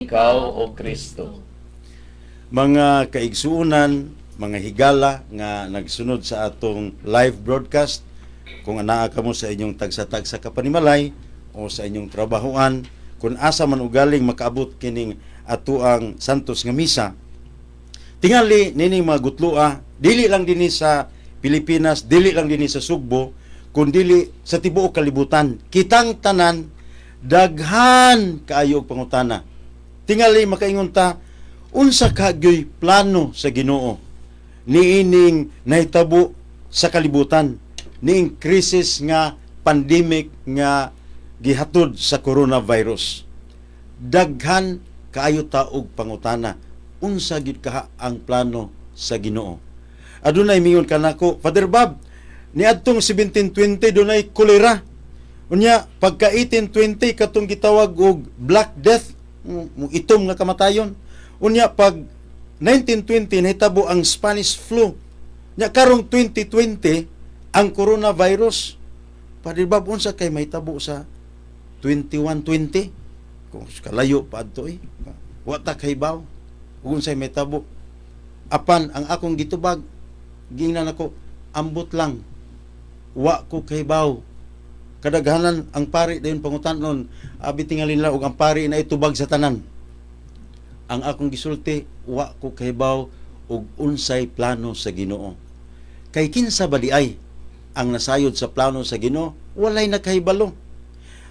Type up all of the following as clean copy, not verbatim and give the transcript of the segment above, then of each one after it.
Ikaw, O Kristo. Mga kaigsuonan, mga higala nga nagsunod sa atong live broadcast, kung anaa kamo sa inyong tagsa-tagsa ka panimalay o sa inyong trabahoan, kung asa man ugaling makaabot kining atuang Santos nga Misa. Tingali nining mga gutloa, dili lang dinhi sa Pilipinas, dili lang dinhi sa Sugbo, kundili sa tibuok kalibutan. Kitang tanan daghan kaayo og pangutana. Tingali makaingon ta, unsa ka gyoy plano sa Ginoo niining nahitabo sa kalibutan, niing krisis nga pandemic nga gihatod sa coronavirus? Daghan kaayo ta og pangutana, unsa gyud kaha ang plano sa Ginoo? Adunay mingon kanako, "Father Bob, niadtong 1720 dunay kolera. Unya pagka 1820 katong gitawag og Black Death, mo itom nga kamatayon. Unya pag 1920 nahitabo ang Spanish flu. Nya karong 2020 ang coronavirus. Father Bob, unsa kay mahitabo sa 2120?" Kung kalayo pa adto eh. Wa ta kahibaw ug unsay mahitabo. Apan ang akong gitubag, giingnan ako, "Ambot lang. Wa ko kahibaw." Kadaghanan ang pari dayon pangutanon, abi tingali nila og ang pari na itubag sa tanan. Ang akong gisulti, wa ko kahibaw og unsay plano sa Ginoo. Kay kinsa ba diay ang nasayod sa plano sa Ginoo? Walay nakahibalo.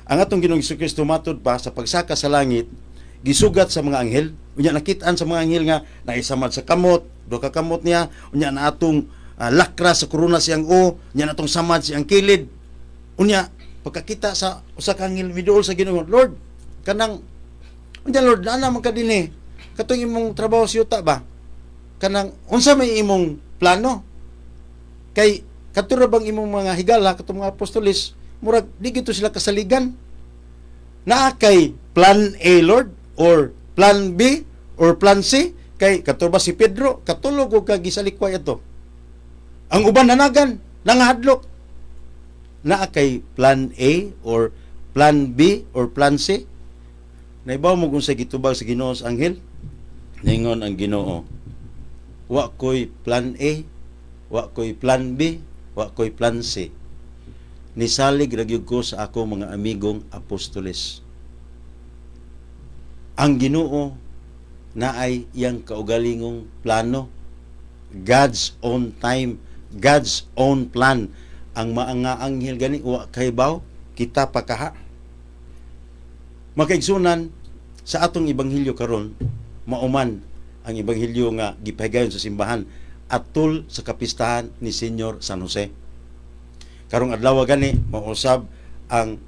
Ang atong Ginoong Kristo, matud pa sa pagsaka sa langit, gisugat sa mga anghel. Unya nakitaan sa mga anghel nga naisamad sa kamot, duha ka kamot niya, unya na atong lakra sa korona siyang o, unya na atong samad siyang kilid. Unya pagkakita sa usa ka anghel, miduol sa Ginoo, "Lord, kanang unya Lord, ana man ka dinhi. Katong imong trabaho sa yuta ba? Kanang unsa may imong plano? Kay kato ra bang imong mga higala, katong mga apostoles, murag di gito sila kasaligan. Naa kay plan A, Lord, or plan B or plan C? Kay kato ba si Pedro katulog og kagisalikway ato. Ang uban nanagan, nangahadlok. Naa kay plan A or plan B or plan C?" Naibaw mo kung sa gitubag sa Ginoo sa anghel? Ningon ang Ginoo, "Wa ko'y plan A, wa ko'y plan B, wa ko'y plan C. Nisalig ra gyud ko sa ako mga amigong apostoles." Ang Ginoo naay iyang kaugalingong plano. God's own time, God's own plan. Ang mga anghel gani wa kahibaw, kita pa kaha. Makaigsunan, sa atong ebanghelyo karon, mauman ang ebanghelyo nga gipahigayon sa simbahan atol sa kapistahan ni Senyor San Jose. Karong adlaw gani mausab ang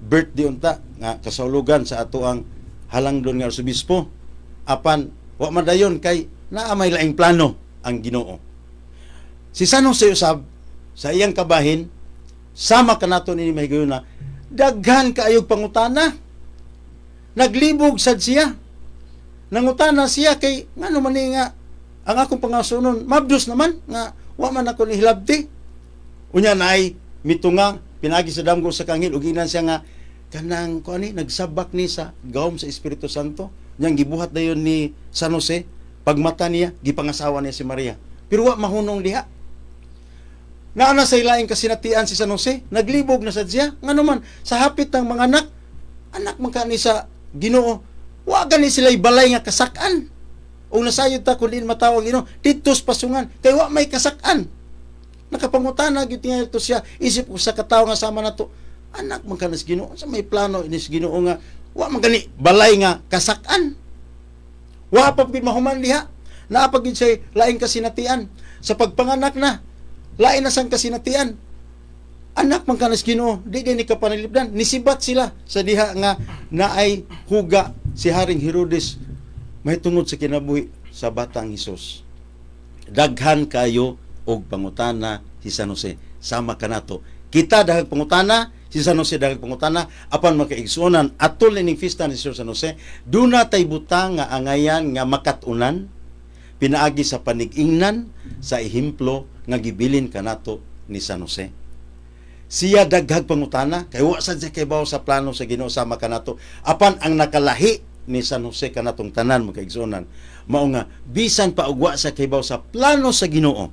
birthday unta nga kasaulugan sa ato ang halangdon nga arsobispo. Apan wa man dayon kay naa may laing plano ang Ginoo. Si San Jose usab sa iyang kabahin, sama kanato ni mahigayuna, daghan kaayog pangutana. Naglibog sad siya. Nangutana siya kay ngano man ni nga ang akong pangasunon mabdos naman nga wa man ako nihilabti. Unya naay mitunga pinagi sa damgo sa kangil ug giingnan siya nga kanang kuan ni nagsabak ni sa gawom sa Espiritu Santo. Nyang gibuhat dayon ni San Jose, pagmata niya gipangasawa niya si Maria. Pero wa mahunong diha. Naa na sa ilaing kasinatian si San Jose, naglibog na sad siya. Ngano man sa hapit ng mga anak, anak man kani sa Ginoo, wa gani sila balay nga kasak-an. Ug nasayod ta kun diin matawo ang Ginoo, didto sa pasungan kay wa may kasak-an. Nakapangutana gyud tingali to siya isip usa ka tawo nga sama nato. Anak man kanis Ginoo, sa may plano inis Ginoo nga wa man gani balay nga kasak-an. Wa pa gid mahuman diha. Naa pa gid siya laing kasinatian sa pagpanganak na. Lain na sang kasinatian. Anak man kanis Ginoo, di gani ka panalipdan. Nisibat sila sa diha nga naay huga si Haring Herodes mahitungod sa kinabuhi sa batang Hesus. Daghan kayo og pangutana si San Jose sama kanato. Kita daghang pangutana, si San Jose daghang pangutana, apan makaigsuonan, atol ining fiesta ni Sir San Jose, duna tay butang nga angayan nga makat-unan pinaagi sa panigingnan sa ehemplo nga gibilin kanato ni San Jose. Siya daghag pangutana kay wa sad siya kahibaw sa plano sa Ginoo sama kanato. Apan ang nakalahi ni San Jose kanatong tanan, mga kaigsuonan, mao nga bisan pa og wa sa kahibaw sa plano sa Ginoo,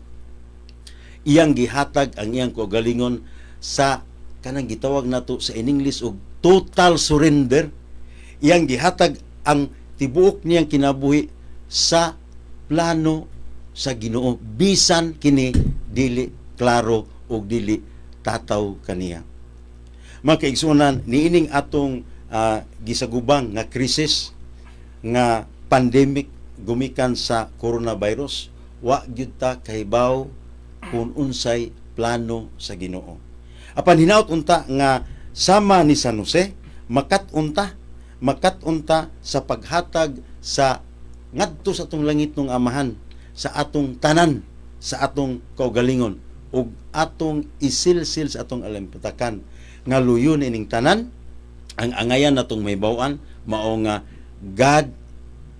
iyang gihatag ang iyang kaugalingon sa kanang gitawag nato sa in English og total surrender. Iyang gihatag ang tibuok niyang kinabuhi sa plano sa Ginoo bisan kini dili klaro ug dili tataw kaniya. Mga kaigsuonan, niining atong gisagubang nga krisis nga pandemic gumikan sa coronavirus, wa gyud ta kahibaw kung unsay plano sa Ginoo. Apan hinaut unta nga sama ni San Jose, makat-unta sa paghatag sa ngadto sa atong langitnong Amahan sa atong tanan, sa atong kaugalingon, ug atong isilsil sa atong alimpatakan nga luyon ining tanan. Ang angayan natong mahibaw-an mao nga God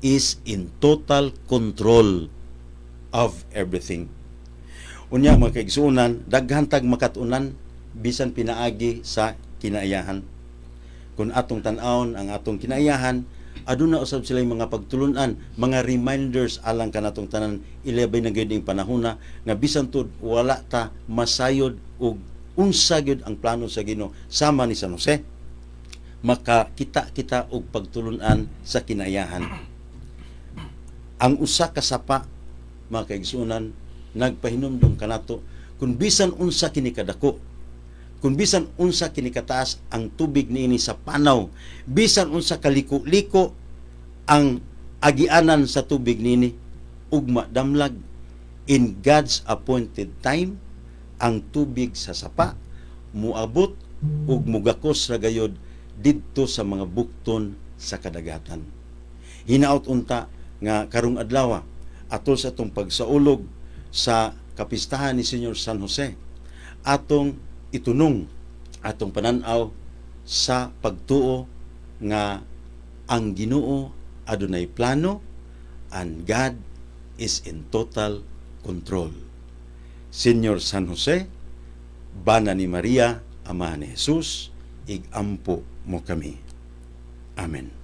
is in total control of everything. Unya, mga kaigsuonan, daghan tag makat-unan bisan pinaagi sa kinaiyahan. Kung atong tan-awon ang atong kinaiyahan, aduna usab sila mga pagtulunan, mga reminders alang kanatong tanan, ilabay na gyud ning panahona nga bisan tud wala ta masayod og unsa gyud ang plano sa Ginoo, sama ni San Jose, makakita kita og pagtulunan sa kinaiyahan. Ang usa ka sapa, mga kaigsuonan, nagpahinumdum kanato kung bisan unsa kini kadako, kung bisan unsa kini kataas ang tubig niini sa panaw, bisan unsa kaliko-liko ang agianan sa tubig niini, ugma damlag, in God's appointed time ang tubig sa sapa muabot ug mugakos ra gayod didto sa mga bukton sa kadagatan. Hinaut unta nga karong adlaw, atol sa atong pagsaulog sa kapistahan ni Senyor San Jose, atong itunong atong pananaw sa pagtuo nga ang Ginoo adunay plano and God is in total control. Senyor San Jose, bana ni Maria, Ama ni Jesus, igampo mo kami. Amen.